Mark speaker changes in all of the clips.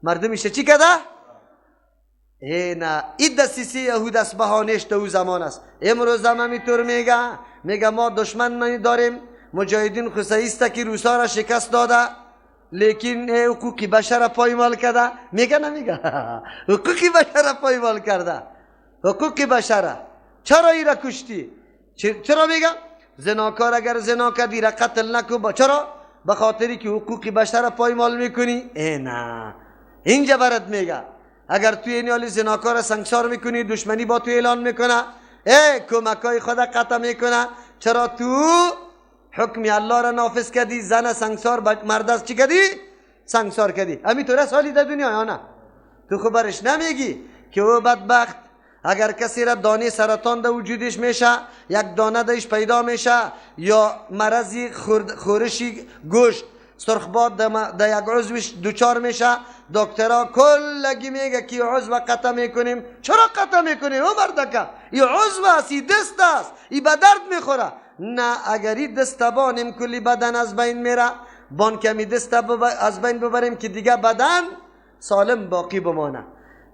Speaker 1: مردمش چی کده؟ نه این دسیسی یهود است، بهانهش تو او زمان است. امروز هم همینطور میگه، میگه ما دشمن داریم، مجاهدین خصوصی که روسا را شکست داده، لیکن حقوق بشر پایمال کرده. میگه نمیگه؟ حقوق بشر پایمال کرده، حقوق بشر. چرا ای را کشتی؟ چرا میگه؟ زناکار اگر زنا کرد ای را قتل نکن. چرا؟ به خاطری که حقوق بشر پایمال میکنی. ای نه، اینجا برات میگه اگر توی این حالی زناکار سنگسار میکنی، دشمنی با تو اعلان میکنه، ای کمکای خدا قطع میکنه. چرا تو حکم الله را نافذ کردی؟ زن سنگسار، مرد از چی کردی؟ سنگسار کردی. همینطور سالی در دنیا یا نه؟ تو خب برش نمیگی که او بدبخت اگر کسی را دانه سرطان در وجودش میشه، یک دانه درش پیدا میشه، یا مرضی خورشی گوشت سرخباد در یک عضوش دوچار میشه، دکترها کلگی میگه که عضو قطع میکنیم. چرا قطع میکنیم؟ او مردکه این عضو است، این دست است، این به درد میخوره. نه، اگر این دست بانیم کلی بدن از بین میره، بان کمی دست از بین ببریم که دیگه بدن سالم باقی بمانه.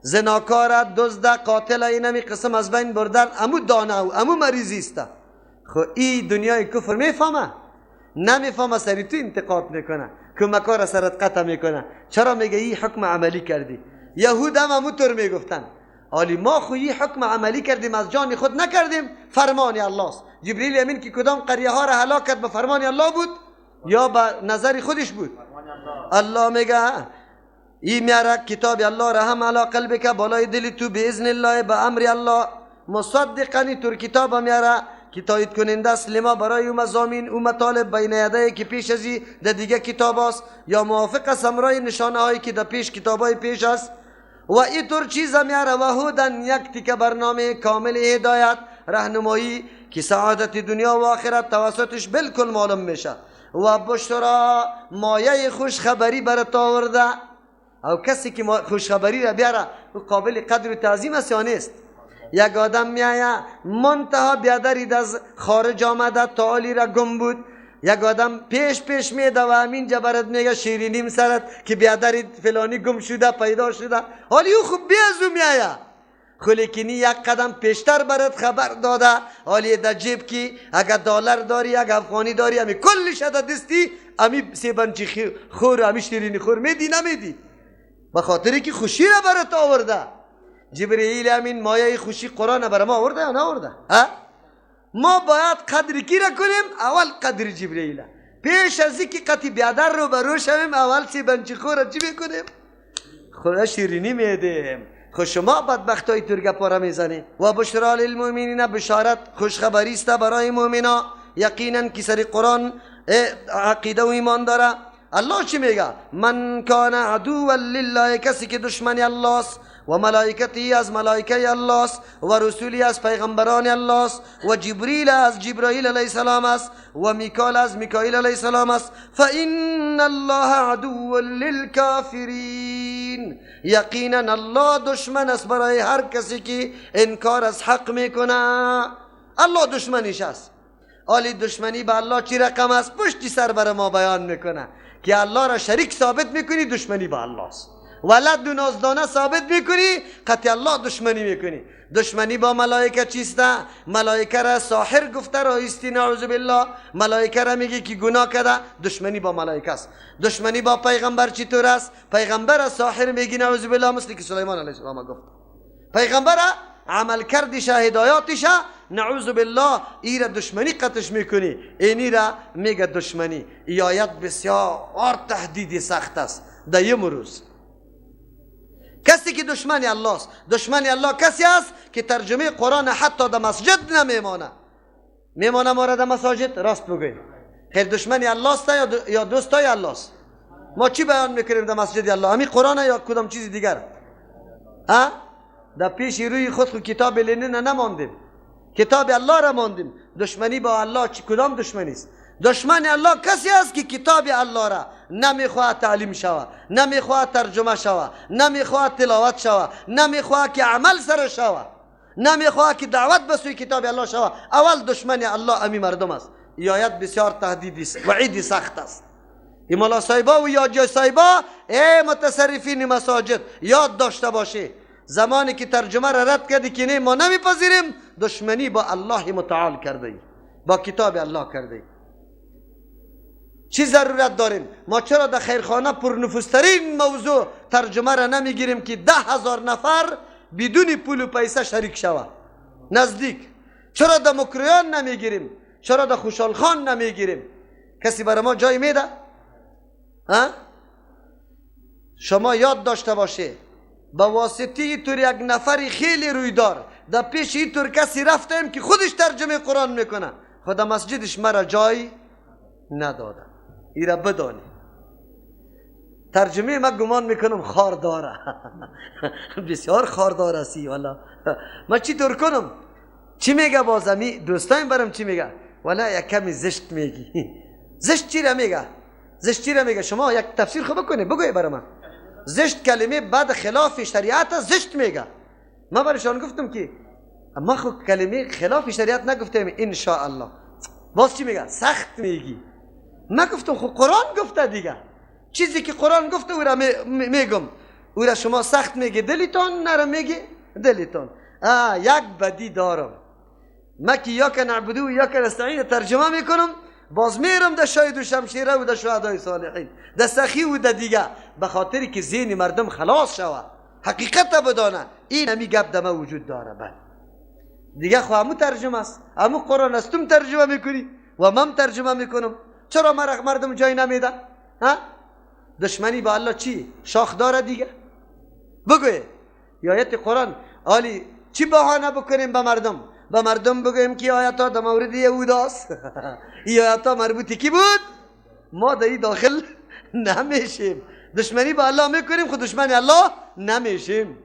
Speaker 1: زناکار، دزد، قاتل، اینمی قسم از بین بردن، امو دانه و امو مریضی است. خب این دنیای کفر میفهمه؟ نمیفهمه، سری تو انتقاد میکنه، کمکار سرت قطع میکنه. چرا؟ میگه این حکم عملی کردی. یهود هم همونطور میگفتن. حالی ما خو این حکم عملی کردیم، از جان خود نکردیم، فرمان الله است. جبریل امین که کدام قریه ها را هلاک کرد به فرمان الله بود یا به نظر خودش بود؟ الله میگه ای میاره کتاب الله را هم علی قلبک، بالای دل تو، باذن الله، به امر الله، مصدقا تور کتاب میاره که تایید کننده است لما برای او مضامین او مطالب بین یده که پیش از در دیگه کتاب است، یا موافق است همراه نشانه هایی که در پیش کتاب های پیش است. و اینطور چیز میاره و هدن، یک تیکه برنامه کامل هدایت راهنمایی که سعادت دنیا و آخرت توسطش بالکل معلوم میشه. و بشرا، مایه خوشخبری برات آورده. او کسی که خوشخبری را بیاره او قابل قدر و تعظیم است یا نیست؟ یک آدم میایه منتها بیادری از خارج آمده تا را گم بود، یک آدم پیش پیش میده و همین جبرت میگه شیرینیم سرت که بیادری فلانی گم شده پیدا شده. حالی او خوب بیازو میایه، خلیکنی یک قدم پیشتر برات خبر داده. حالی در جیب کی اگر دلار داری، اگر افغانی داری، امی کلش ده دستی، امی سیبنچی خور، امی شیرینی خور میدی نمیدی؟ به خاطری که خوشی را برات آورده. جبرئیل امین مایه خوشی قرآن برای ما آورده یا نآورده؟ ما باید قدر کی را کنیم؟ اول قدر جبرئیل. پیش از اینکه قطی بیادر رو برو شویم، اول سیبنچی خور را چی میکنیم؟ خدا شیرینی میدیم. خو شما بدبختای ترگه پاره میزنی. و بشرا للمؤمنین، بشارت خوشخبری است برای مؤمنا، یقینا که سر قرآن عقیده و ایمان داره. الله چی میگه؟ من کان عدوا لله، کسی که دشمن الله است، و ملائکتی از ملائکه الله است، و رسولی از پیغمبران الله است، و جبریل از جبرائیل علیه السلام است، و میکال از میکائیل علیه السلام است، فإن الله عدو للکافرین، یقینا الله دشمن است برای هر کسی که انکار از حق میکنه. الله دشمنیش است. آلی دشمنی به الله چی رقم است؟ پشتی سر بر ما بیان میکنه که الله را شریک ثابت میکنی، دشمنی به الله است. ولد و نازدانه ثابت میکنی، قطع الله دشمنی میکنی. دشمنی با ملائکه چیسته؟ ملائکه را ساحر گفته رایستی، نعوذ بالله. ملائکه را میگی که گناه کرده، دشمنی با ملائکه است. دشمنی با پیغمبر چطور است؟ پیغمبر را ساحر میگی، نعوذ بالله، مثل که سلیمان علیه السلام گفت. پیغمبر عمل کردش، هدایاتش، نعوذ بالله، ای را دشمنی قطش میکنی، اینی را میگه دشمنی. ای آیت بسیار تهدید سخت است در امروز. کسی که دشمن الله است، دشمن الله کسی است که ترجمه قرآن حتی در مسجد نمیمانه. میمانه ما را در مساجد؟ راست بگوین. خیر، دشمن الله است یا دوستای الله است؟ ما چی بیان میکنیم در مسجد الله؟ همین قرآن یا کدام چیز دیگر؟ ها؟ در پیش روی خود خو کتاب لنین نماندیم، کتاب الله را ماندیم. دشمنی با الله چی کدام دشمنی است؟ دشمن الله کسی است که کتاب الله را نمیخواد تعلیم شوه، نمیخواد ترجمه شوه، نمیخواد تلاوت شوه، نمیخواد که عمل سر شوه، نمیخواد که دعوت به سوی کتاب الله شوه. اول دشمن الله امی مردم است. ای آیت بسیار تهدیدی است، وعید سخت است. ای ملا صاحبا و یا جای صاحبا، ای متصرفین مساجد، یاد داشته باشه زمانی که ترجمه را رد کردی که نه ما نمیپذیریم، دشمنی با الله متعال کرده ای، با کتاب الله کرده ای. چی ضرورت داریم؟ ما چرا در خیرخانه پرنفوذترین موضوع ترجمه را نمیگیریم که 10,000 نفر بدون پول و پیسه شریک شوه نزدیک؟ چرا در مکریان نمیگیریم؟ چرا در خوشحال خان نمیگیریم؟ کسی برای ما جای میده؟ ها؟ شما یاد داشته باشه با واسطه اینطور یک نفری خیلی رویدار در پیش اینطور کسی رفتیم که خودش ترجمه قرآن میکنه، خدا مسجدش مرا جای نداده. ایرا بدانی ترجمه ما گمان میکنم خار داره. بسیار خار داره سی والا. ما چی طور کنم؟ چی میگه بازمی دوستایم برم چی میگه؟ والا یک کمی زشت میگی. زشت چی را میگه؟ زشت چی را میگه؟ شما یک تفسیر خوب بکنی بگوی برای من. زشت کلمه بعد خلاف شریعت زشت میگه. ما برایشان گفتم که ما خو کلمه خلاف شریعت نگفتیم ان شاء الله. باز چی میگه؟ سخت میگی. ما گفتم خو قرآن گفته دیگه، چیزی که قرآن گفته او را میگم، او را شما سخت میگی دلیتان، نره میگی دلیتان. یک بدی دارم، ما که یا که نعبدو یا که نستعین ترجمه میکنم، باز میرم در شاید و شمشیره و در شهدای صالحین، در سخی و در دیگه، به خاطری که ذهن مردم خلاص شوه، حقیقت بدانه. این همی گپ در ما وجود داره. بله دیگه خو همو ترجمه است، همو قرآن است، تو ترجمه میکنی و من ترجمه میکنم. چرا مردم جای نمیده؟ ها؟ دشمنی با الله چی؟ شاخ داره دیگه. بگوی آیت قرآن آلی چی بهانه بکنیم به مردم؟ به مردم بگوییم که آیت ها در مورد یهود است. این آیت ها مربوط کی بود؟ ما در این داخل نمیشیم. دشمنی با الله میکنیم، خود دشمنی الله نمیشیم.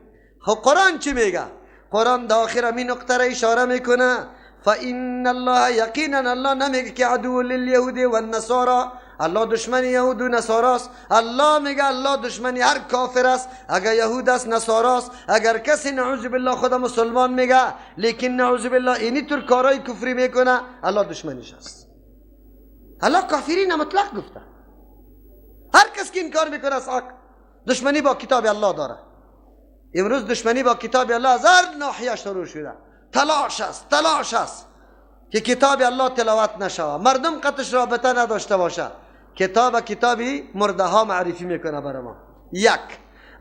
Speaker 1: خب قرآن چی میگه؟ قرآن در آخر همین نقطه را اشاره میکنه. فإن الله یقینا الله نمیگه که عدو للیهود والنصارى، الله دشمن یهود و نصاراست. الله میگه الله دشمن هر کافر است، اگر یهود است نصاراست، اگر کسی نعوذ بالله خدا مسلمان میگه لیکن نعوذ بالله اینی طور کارهای کفری میکنه، الله دشمنش است. الله کافرین مطلق گفته، هر کس که این کار میکنه از حق دشمنی با کتاب الله داره. امروز دشمنی با کتاب الله از هر ناحیه شروع شده. تلاش است، تلاش است که کتاب الله تلاوت نشوه، مردم قطش رابطه نداشته باشه. کتاب کتابی مرده ها معرفی میکنه برای ما. یک.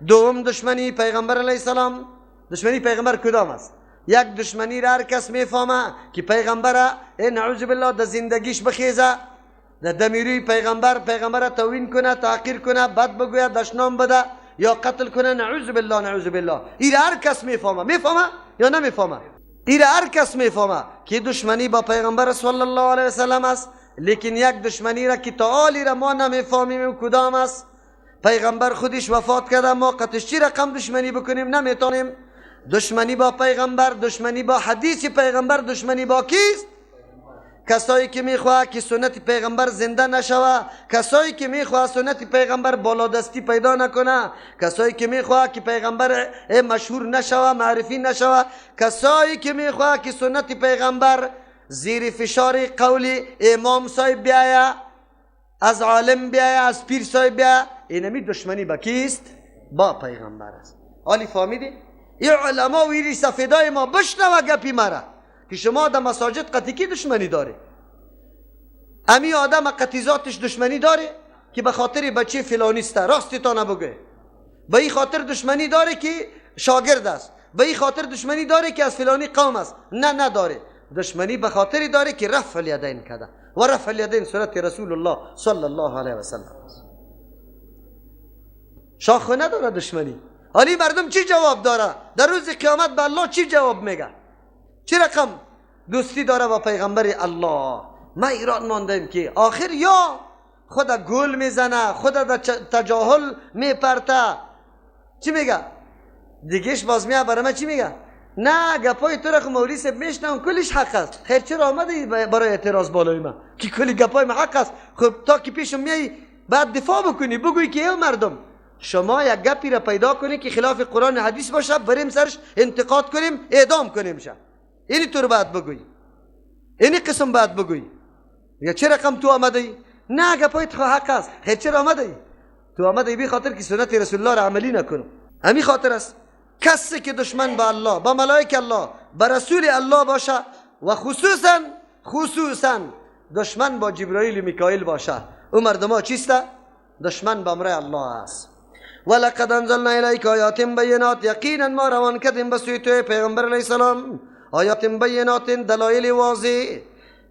Speaker 1: دوم دشمنی پیغمبر علیه السلام. دشمنی پیغمبر کدام است؟ یک دشمنی را هر کس میفهمه که پیغمبر نعوذ بالله در زندگیش بخیزه، در دمیری پیغمبر، پیغمبر توهین کنه، تحقیر کنه، بد بگوید، دشنام بده یا قتل کنه، نعوذ بالله نعوذ بالله. این هر کس میفهمه. میفهمه یا نمیفهمه؟ این هر کس میفهمه که دشمنی با پیغمبر صلی الله علیه وسلم است. لیکن یک دشمنی را که تعالی را ما نمیفهمیم کدام است. پیغمبر خودش وفات کرده، ما قطش چی رقم دشمنی بکنیم؟ نمیتونیم. دشمنی با پیغمبر، دشمنی با حدیث پیغمبر، دشمنی با کیست؟ کسایی که میخواه که سنت پیغمبر زنده نشوه، کسایی که میخواه سنت پیغمبر بالادستی پیدا نکنه، کسایی که میخواه که پیغمبر مشهور نشوه، معرفی نشوه، کسایی که میخواه که سنت پیغمبر زیر فشار قول امام صاحب بیایه، از عالم بیایه، از پیر صاحب بیایه، اینمی دشمنی با کیست؟ با پیغمبر است. آلی فهمیدی؟ این علما و این سفیدای ما بشنوه گپی مرا که شما در مساجد قطعی کی دشمنی داره؟ امی آدم قطعی ذاتش دشمنی داره که به خاطر بچه فلانیسته، راستی تا نبگه، به این خاطر دشمنی داره که شاگرد است، به این خاطر دشمنی داره که از فلانی قوم است. نه، نداره. دشمنی به خاطری داره که رفع الیدین کرده و رفع الیدین سنت رسول الله صلی الله علیه و سلم است. شاخ نداره دشمنی. حالی مردم چی جواب داره؟ در روز قیامت به الله چی جواب میگه؟ چی رقم دوستی داره با پیغمبر الله؟ ما ایران ماندیم که آخر یا خدا گل میزنه، خدا در تجاهل میپرته. چی میگه؟ دیگهش باز میاد برای من چی میگه؟ نه گپای تو را خو مولوی صاحب میشنم کلش حق است. خیر چرا آمدی برای اعتراض بالای من که کلی گپای من حق است؟ خب تا که پیشم میای بعد دفاع بکنی، بگویی که ای مردم شما یک گپی را پیدا کنی که خلاف قرآن و حدیث باشه، بریم سرش انتقاد کنیم، اعدام کنیم شه. اینی طور باید بگویی، اینی قسم باید بگویی. یا چه رقم تو آمده ای؟ نه گپای تو حق است. خیر چرا آمده ای؟ تو آمده ای بی خاطر که سنت رسول الله را عملی نکنم. همین خاطر است کسی که دشمن با الله، با ملائک الله، با رسول الله باشه و خصوصا دشمن با جبرائیل و میکائیل باشه، او مردم ها چیست؟ دشمن با امر الله است. ولقد انزلنا الیک آیات بینات، یقینا ما روان کردیم به سوی تو پیغمبر علیه السلام آیات بینات، دلایل واضح،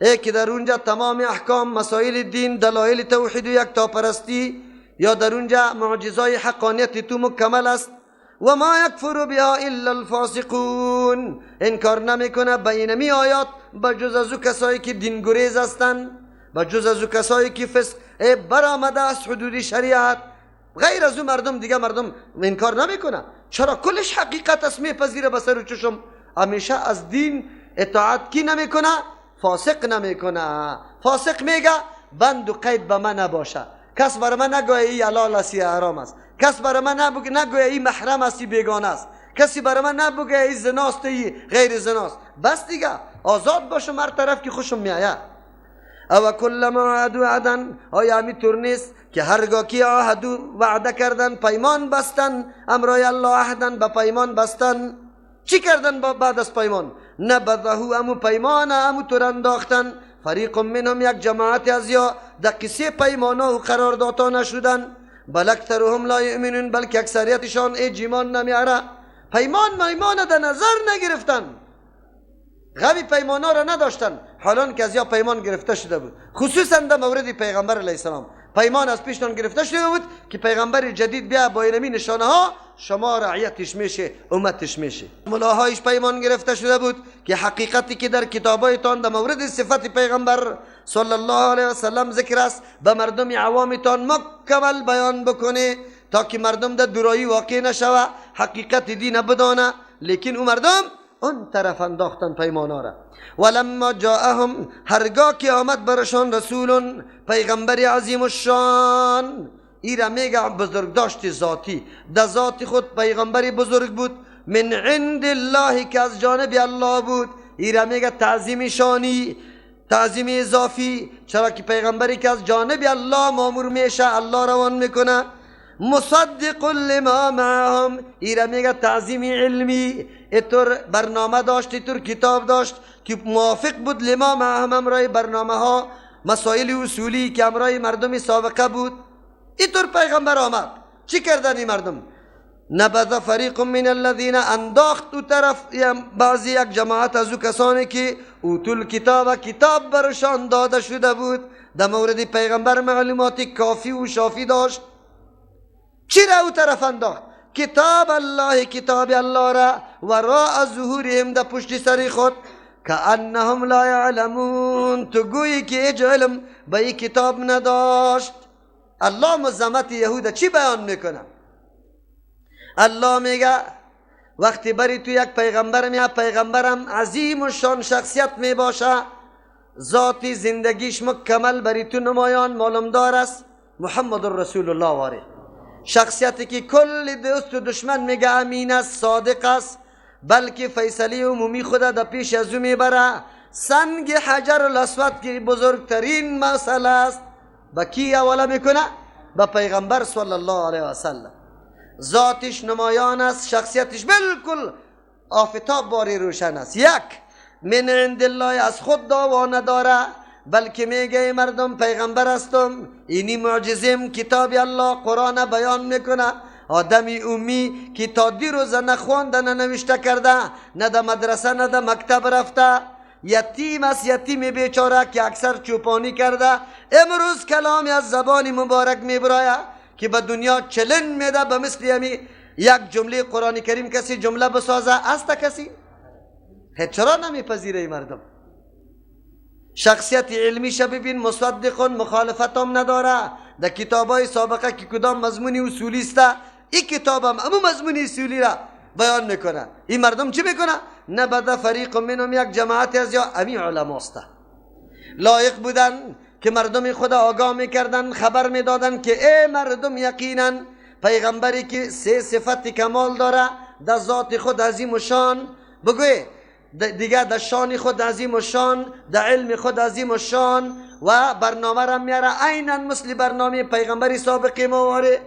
Speaker 1: ای که در اونجا تمام احکام، مسائل دین، دلایل توحید و یکتاپرستی، یا در اونجا معجزای حقانیت تو مکمل است. و ما یکفر بها الا الفاسقون، انکار نمیکنه به اینمی آیات بجز از او کسایی که دینگریز هستند، بجز از او کسایی که فسق برآمده از حدود شریعت. غیر از او مردم دیگه مردم انکار نمیکنه. چرا؟ کلش حقیقت است، میپذیره به سر و چشم. همیشه از دین اطاعت کی نمیکنه؟ فاسق نمیکنه. فاسق میگه بند و قید به من نباشه، کس بر من نگویه ای حلال است یا حرام است، کس بر من نگویه ای محرم است ای بیگانه است، کسی بر من نبگه ای زناست ای غیر زناست. بس دیگه آزاد باشم هر طرف که خوشم میآید. او کلما عهدوا عهدا، آیا همینطور نیست که هرگاه که عهد وعده کردن، پیمان بستن، امرای الله عهدن، به پیمان بستن، چی کردن بعد از پیمان؟ نبذه، امو پیمان امو تر انداختن. فریق منهم، یک جماعت از یا در قصه پیمانا و قراردادها نشدن. بل اکثرهم لا یؤمنون، بلکه اکثریتشان ایمان نمیاره. پیمان میمان در نظر نگرفتن، غمی پیمانا را نداشتن، حالان که از یا پیمان گرفته شده بود. خصوصا در مورد پیغمبر علیه السلام پیمان از پیشتان گرفته شده بود که پیغمبر جدید بیا با اینمی نشانه ها شما رعیتش میشه، امتش میشه. ملاهایش پیمان گرفته شده بود که حقیقتی که در کتابایتان در مورد صفت پیغمبر صلی الله علیه وسلم ذکر است به مردم عوامتان مکمل بیان بکنه تا که مردم در دورایی واقع نشوه، حقیقت دین بدانه. لیکن او مردم اون طرف انداختن پیمانا را. ولما جاءهم، هرگاه که آمد برشان رسول، پیغمبر عظیم الشان، ای را میگه بزرگ داشت ذاتی، در ذات خود پیغمبر بزرگ بود، من عند الله که از جانب الله بود. ای را میگه تعظیم شانی، تعظیم اضافی، چرا که پیغمبری که از جانب الله مامور میشه، الله روان میکنه. مصدق لما معهم، ای را میگه تعظیم علمی، اتور برنامه داشت، اتور کتاب داشت که موافق بود لما معهم، امرای برنامه ها، مسائل اصولی که امرای مردم سابقه بود. اتور پیغمبر آمد. چی کردن این مردم؟ نبذ فریق من الذین، انداخت او طرف بعضی یک جماعت از او کسانی که اوتول کتاب، کتاب برشان داده شده بود، در مورد پیغمبر معلومات کافی و شافی داشت. چی را او طرف انداخت؟ کتاب الله، کتاب الله را وراء ظهورهم، در پشت سر خود، کأنهم لا یعلمون، تو گویی که هیچ علم به این کتاب نداشت. الله مزمت یهود چی بیان میکنه؟ الله میگه وقتی بری تو یک پیغمبر میاد، پیغمبرم عظیم و شان شخصیت میباشه، ذاتی زندگیش مکمل بری تو نمایان معلوم دار است، محمد رسول الله واره، شخصیتی که کل دوست و دشمن میگه امین است، صادق است، بلکه فیصله عمومی خود در پیش از او میبره. سنگ حجر الاسود که بزرگترین مسئله است با کی حواله میکنه؟ با پیغمبر صلی الله علیه وسلم. ذاتش نمایان است، شخصیتش بالکل آفتاب باری روشن است. یک من عند الله، از خود دعوا نداره، بلکه میگه مردم پیغمبر هستم، اینی معجزم، کتاب الله قرآن بیان میکنه. آدمی امی که تا دیروز نه خوانده نه نوشته کرده، نه در مدرسه نه در مکتب رفته، یتیم است، یتیم بیچاره که اکثر چوپانی کرده، امروز کلامی از زبان مبارک میبرایه که به دنیا چلن میده، به مثل همی یک جمله قرآن کریم کسی جمله بسازه است کسی؟ چرا نمیپذیره ای مردم؟ شخصیت علمی ببین، مصدق مخالفت هم نداره. در کتابای سابقه که کدام مضمونی اصولی است، این کتاب هم امو مضمون اصولی را بیان میکنه. این مردم چی میکنه؟ نبذ فریق منهم، یک جماعت از یا امی علماست لایق بودن که مردم خود آگاه میکردن، خبر میدادن که ای مردم یقینا پیغمبری که سه صفت کمال داره در ذات خود عظیم و شان، بگوی دیگه در شان خود عظیم و شان، در علم خود عظیم و شان و برنامه را میاره عینا مثل برنامه پیغمبر سابق ما واره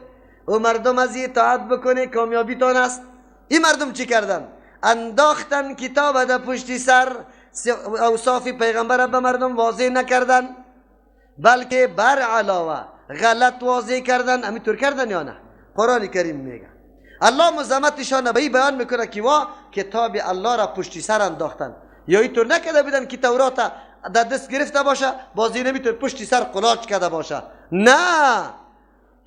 Speaker 1: و مردم از اطاعت بکنه کامیابی تان است. این مردم چی کردن؟ انداختن کتاب در پشتی سر، اوصاف پیغمبر به مردم واضح نکردن، بلکه بر علاوه غلط واضح کردن. همینطور کردن یا نه؟ قرآن کریم میگه الله مزمتشان به این بیان میکنه که وا کتاب الله را پشتی سر انداختن. یا اینطور نکرده بودن که تورات در دست گرفته باشه بازی نمیتون پشتی سر قلاچ کرده باشه، نه،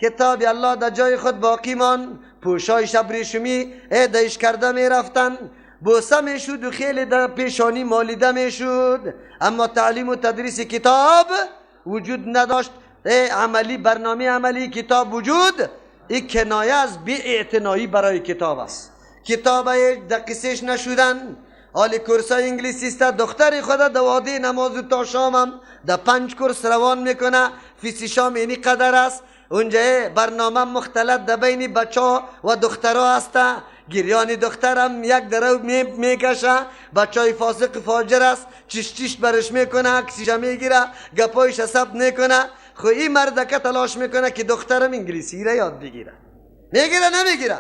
Speaker 1: کتاب الله در جای خود باقی مان. پوشای ابریشمی دیش کرده میرفتن، بوسه میشد و خیلی در پیشانی مالیده میشد، اما تعلیم و تدریس کتاب وجود نداشت. عملی برنامه عملی کتاب وجود. این کنایه از بی اعتنایی برای کتاب است. کتاب دقیسش نشدن. حال کورسای انگلیسی است، دختر خود در واده نماز تا شامم در 5 کورس روان میکنه، فیس شام اینی قدر است. اونجا برنامه مختلط در بین بچه ها و دخترها است. گریان دخترم یک درو میکشه، بچه های فاسق فاجر است، چش چش برش میکنه، عکسش میگیره، گپایش ثبت میکنه. خو این مردکه تلاش میکنه که دخترم انگلیسی را یاد بگیره. میگیره نمیگیره؟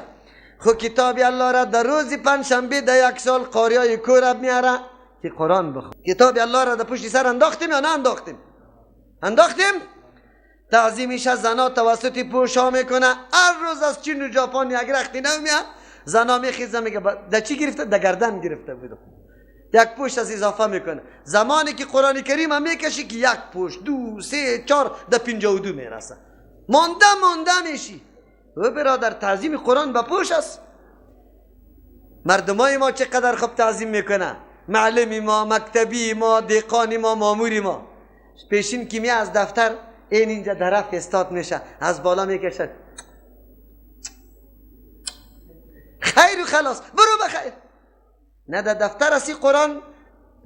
Speaker 1: خو کتاب الله را در روز پنجشنبه در یک سال قاریای کور میاره که قرآن بخوان. کتاب الله را در پشت سر انداختیم یا نه انداختیم؟ انداختیم. تعظیمش از زنا توسط پوشا میکنه. هر روز از چین و ژاپن یک رختی نو میاد، زنا میخیزه میگه در چی گرفته؟ در گردن گرفته بودم. یک پوش از اضافه میکنه. زمانی که قرآن کریم هم میکشی که یک پوش، 2، 3، 4 در 52 میرسه. مانده مانده میشی. و برادر تعظیم قرآن به پوش است. مردمای ما چقدر خوب تعظیم میکنه. معلمی ما، مکتبی ما، دیقان ما، ماموری ما. پیشین که می از دفتر این اینجا درف استاد میشه، از بالا میکشد خیر و خلاص، برو بخیر. نه در دفتر اسی قرآن،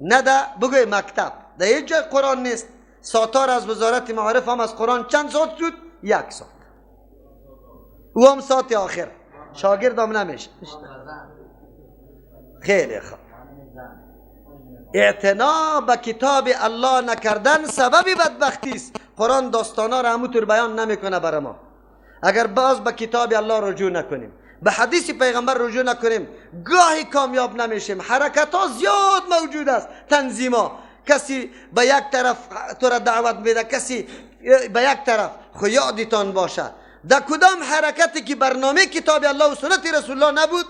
Speaker 1: نه در بگوی مکتب، در هیچ جای قرآن نیست. ساتار از وزارت معارف هم از قرآن چند ساعت شد؟ 1 ساعت. او هم ساعت آخر شاگرد هم نمیشه. خیلی خوب. اعتنا به کتاب الله نکردن سبب بدبختی است. قرآن داستانا را همونطور بیان نمیکنه برای ما. اگر باز به کتاب الله رجوع نکنیم، به حدیث پیغمبر رجوع نکنیم، گاهی کامیاب نمیشیم. حرکت ها زیاد موجود است، تنظیم ها، کسی به یک طرف تو را دعوت میده، کسی به یک طرف. خو یادتان باشه در کدام حرکتی که برنامه کتاب الله و سنت رسول الله نبود،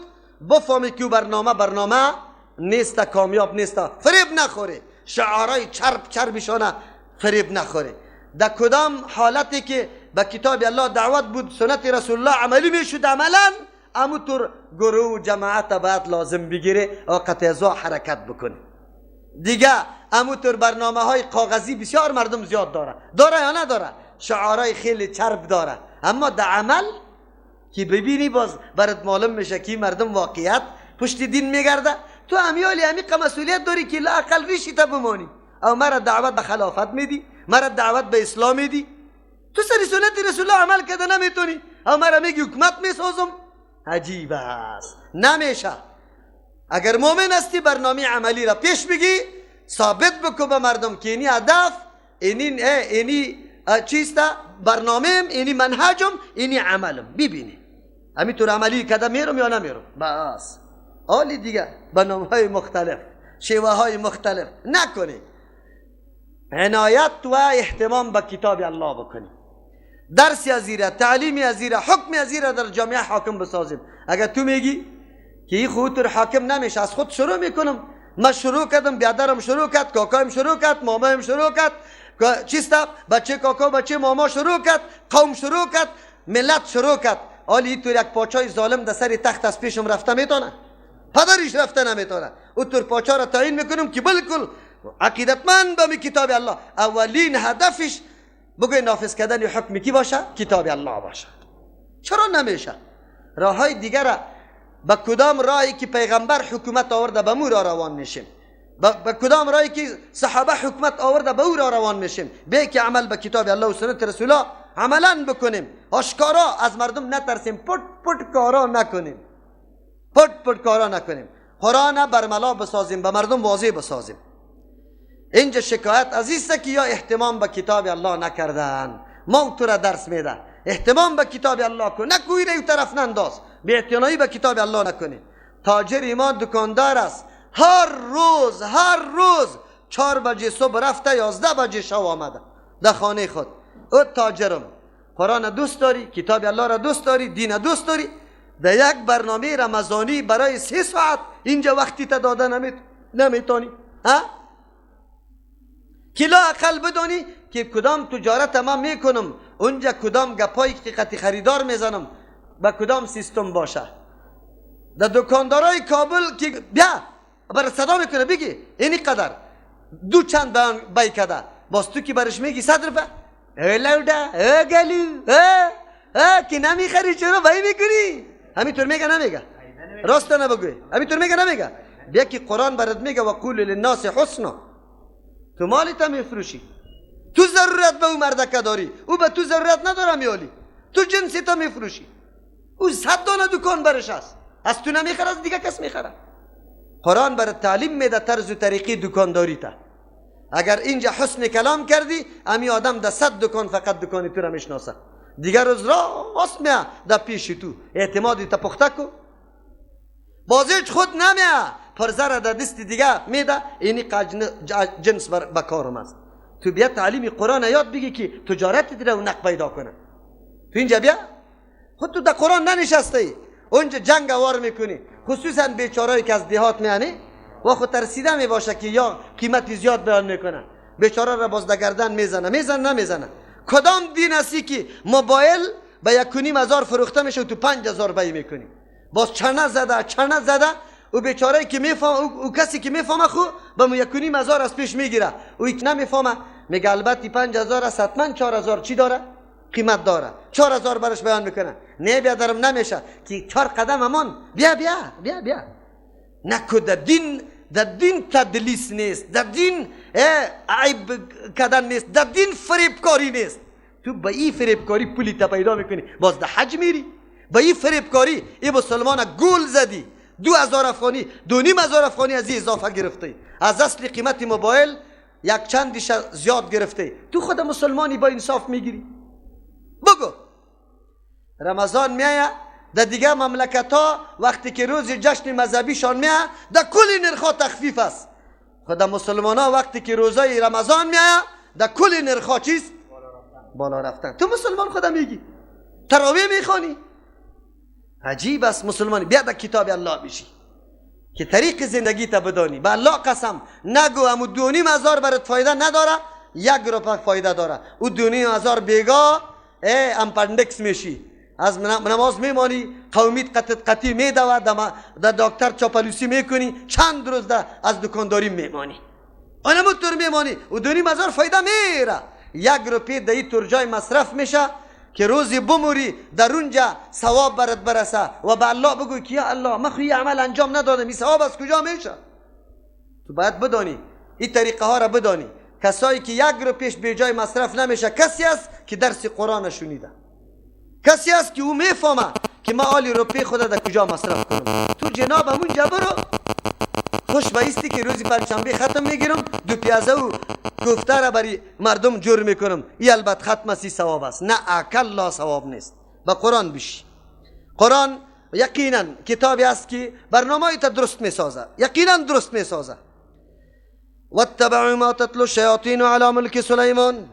Speaker 1: بفهمی که برنامه نیست، کامیاب نیست. فریب نخوری، شعارهای چرب چربشانه فریب نخوری. در کدام حالتی که به کتاب الله دعوت بود، سنت رسول الله عملی میشد، عملا اموطور گروه و جماعت باید لازم بگیره و قطعه حرکت بکنه. دیگه اموطور برنامه های کاغذی بسیار مردم زیاد داره، داره یا نداره؟ شعارهای خیلی چرب داره، اما در عمل که ببینی باز برات معلوم میشه که مردم واقعیت پشت دین میگرده. تو امیالی عمیق مسئولیت داری که لااقل ریشی تا بمانی، او مرا دعوت به خلافت میدی، مرا دعوت به اسلام میدی، تو سر سنت رسول الله عمل کرده نمیتونی، او مرا میگی حکومت میسازم. عجیب است، نمیشه. اگر مؤمن هستی برنامه عملی را پیش بگی، ثابت بکن به مردم که اینی هدف، اینی چیست، برنامه، اینی منهجم، اینی عملم. ببینی همینطور عملی کده میرم یا نمیرم. بس حالی دیگه برنامه های مختلف، شیوه های مختلف نکنی. عنایت و اهتمام به کتاب الله بکنی. درسی ازیره، تعلیمی ازیره، حکم ازیره در جامعه حاکم بسازیم. اگر تو میگی که این خودتر حاکم نمیشه، از خود شروع میکنم، من شروع کردم، بیادرم شروع کرد، کاکایم شروع کرد، مامایم شروع کرد، چیست بچه کاکا بچه ماما شروع کرد، قوم شروع کرد، ملت شروع کرد. حالی تو یک پاچای ظالم در سر تخت از پیشم رفته میتونه، پدرش رفته نمیتونه. او طور پاچا را تعیین میکنم که بالکل عقیدتمند به کتاب الله، اولین هدفش بگوی نافذ کردن حکم کی باشه؟ کتاب الله باشه. چرا نمیشه؟ راه های دیگر به کدام راهی که پیغمبر حکومت آورده به مو را روان میشیم، به کدام راهی که صحابه حکومت آورده به او را روان میشیم. به که عمل به کتاب الله و سنت رسول الله عملا بکنیم، آشکارا از مردم نترسیم، پت پت کارا نکنیم، پت پت کارا نکنیم. قرآن برملا بسازیم، به مردم واضح بسازیم. اینجا شکایت از ایست که یا اهتمام به کتاب الله نکردن. ما تو را درس میده اهتمام به کتاب الله کن، نکوی را طرف ننداز، بی اعتنایی به کتاب الله نکنی. تاجر ما دکاندار است، هر روز 4 بجه صبح رفته 11 بجه شب آمده در خانه خود. او تاجرم قرآن دوست داری، کتاب الله را دوست داری، دین دوست داری، در یک برنامه رمضانی برای 3 ساعت اینجا وقتی تا داده نمیتونی ها؟ که لا اقل بدانی که کدام تجارت ما میکنم، اونجا کدام گپایی که قطعی خریدار میزنم با کدام سیستم باشه. در دکاندارای کابل که بیا برای صدا میکنه بگی اینی قدر دو چند بای کده، باز تو که برش میگی 100 روپه، ای لوده ای گلو ای که نمیخری چرا بای میکنی؟ همینطور میگه نمیگه؟ راست نبگوی همینطور میگه نمیگه؟ بیا که قرآن برات میگه و قول للناس حسنا. تو مالی تا میفروشی، تو ضرورت به او مردکه داری، او به تو ضرورت نداره میالی، تو جنسی تا میفروشی، او 100 دانه دکان برش است، از تو نمیخره از دیگه کس میخره. قرآن برات تعلیم میده طرز و طریقی دکانداری تا. اگر اینجا حسن کلام کردی، امی آدم در 100 دکان فقط دکانی تو را میشناسه، دیگر روز راست میه در پیش تو، اعتمادی تا پخته کو، بازیچ خود نمیه پرزه را در دست دیگه میده، اینی جنس بکارم است. تو بیا تعلیم قرآن یاد بگی که تجارت را رونق پیدا کنه. تو اینجا بیا خود تو در قرآن ننشسته ای، اونجا جنگ وار میکنی، خصوصا بیچارهایی که از دیهات میانی و خود ترسیده میباشه که یا قیمتی زیاد بیان میکنه، بیچاره را باز در گردن میزنه، میزنه نمیزنه. کدام دین هستی که موبایل به 1,500 فروخته میشه و تو 5,000 بی میکنی؟ باز چنه زده او بیچاره که میفهمه، او کسی که میفهمه خو به 1,500 از پیش میگیره، او یک نمیفهمه میگه البته 5,000 است حتما 4,000 چی داره؟ قیمت داره. 4,000 برش بیان میکنه، نه بیادرم نمیشه که 4 قدم امان بیا بیا بیا بیا. نکو در دین تدلیس نیست، در دین عیب کردن نیست، در دین فریبکاری نیست. تو با این فریبکاری پولی تا پیدا میکنی، باز در حج میری با این فریبکاری ای مسلمان گول زدی، 2,000 افغانی 2,500 افغانی از این اضافه گرفتی، از اصل قیمت موبایل یک چندیش زیاد گرفتی. تو خود مسلمانی با انصاف میگیری؟ بگو. رمضان میایه در دیگه مملکت ها وقتی که روز جشن مذهبیشان میایه در کل نرخ ها تخفیف است. خود مسلمان ها وقتی که روزای رمضان میایه در کل نرخ ها چیست؟ بالا رفتن. تو مسلمان خودم میگی تراویح میخوانی؟ عجیب است مسلمانی. بیا در کتاب الله بشی که طریق زندگی تا بدانی. به الله قسم نگو امو 2,500 برات فایده نداره، 1 روپه فایده داره. او 2,500 بیگا ای امپندکس میشی، از نماز میمانی، قومیت قطعی میدوه، در دکتر چاپلوسی میکنی، چند روز از دکانداری میمانی، آنمو طور میمانی، او 2,500 فایده میره. 1 روپه در این طور جای مصرف میشه که روزی بموری در اونجا ثواب برات برسه و به الله بگوی که یا الله من خو عمل انجام ندادم، این ثواب از کجا میشه؟ تو باید بدانی این طریقه ها را بدانی. کسایی که 1 روپیش به جای مصرف نمیشه کسی است که درس قرآن شنیده، کسی است که او میفهمه که ما آلی روپی خود در کجا مصرف کنم. تو جناب همونجا برو خوش بایستی که روزی پنجشنبه ختم میگیرم، 2 پیازه و کوفته را برای مردم جور میکنم، ای البته ختم است، ثواب است. نه اکلا ثواب نیست. با قرآن بشی. قرآن یقینا کتابی است که برنامه تا درست میسازه، یقینا درست میسازه. واتبعوا ما تتلو الشیاطین علی ملک سلیمان.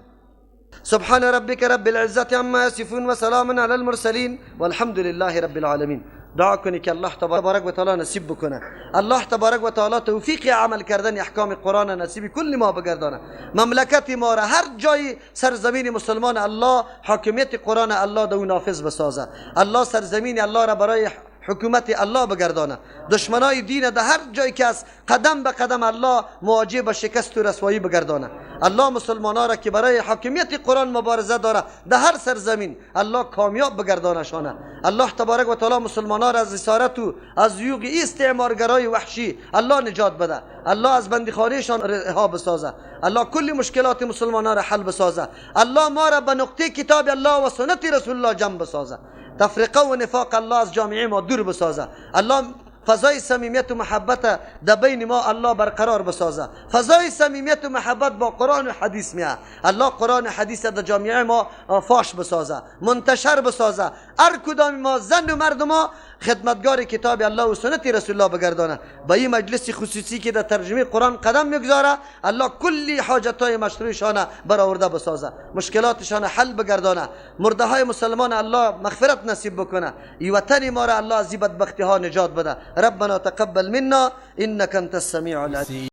Speaker 1: سبحان ربك رب العزة عما يصفون وسلام على المرسلين والحمد لله رب العالمین. دعا کنی که الله تبارک و تعالی نصیب بکنه، الله تبارک و تعالی توفیق عمل کردن احکام قرآن نصیب کل ما بگردانه. مملکت ما را هر جای سرزمین مسلمان الله حاکمیت قرآن الله دو نافذ بسازه. الله سرزمین الله را برای حکومت الله بگردانه. دشمنای دین در هر جای که است قدم به قدم الله مواجه به شکست و رسوایی بگردانه. الله مسلمانان را که برای حاکمیت قرآن مبارزه داره در هر سرزمین الله کامیاب بگردانه شانه. الله تبارک و تعالی مسلمانان را از اسارت و از یوغ استعمارگرای وحشی الله نجات بده. الله از بندیخانهشان رها بسازه. الله کل مشکلات مسلمانان را حل بسازه. الله ما را به نقطه کتاب الله و سنت رسول الله جمع بسازه. تفرقه و نفاق الله از جامعه ما دور بسازه. الله فضای صمیمیت و محبت در بین ما الله برقرار بسازه. فضای صمیمیت و محبت با قرآن و حدیث میه. الله قرآن و حدیث در جامعه ما فاش بسازه، منتشر بسازه. هر کدام ما زن و مرد ما خدمتگار کتاب الله و سنت رسول الله بگردانه. با این مجلس خصوصی که در ترجمه قرآن قدم میگذاره، الله کلی حاجتهای مشروعشان برآورده بسازه، مشکلاتشان حل بگردانه، مرده های مسلمان الله مغفرت نصیب بکنه، ای وطن ما را الله از بدبختی ها نجات بده. ربنا تقبل منا انك انت السميع العليم.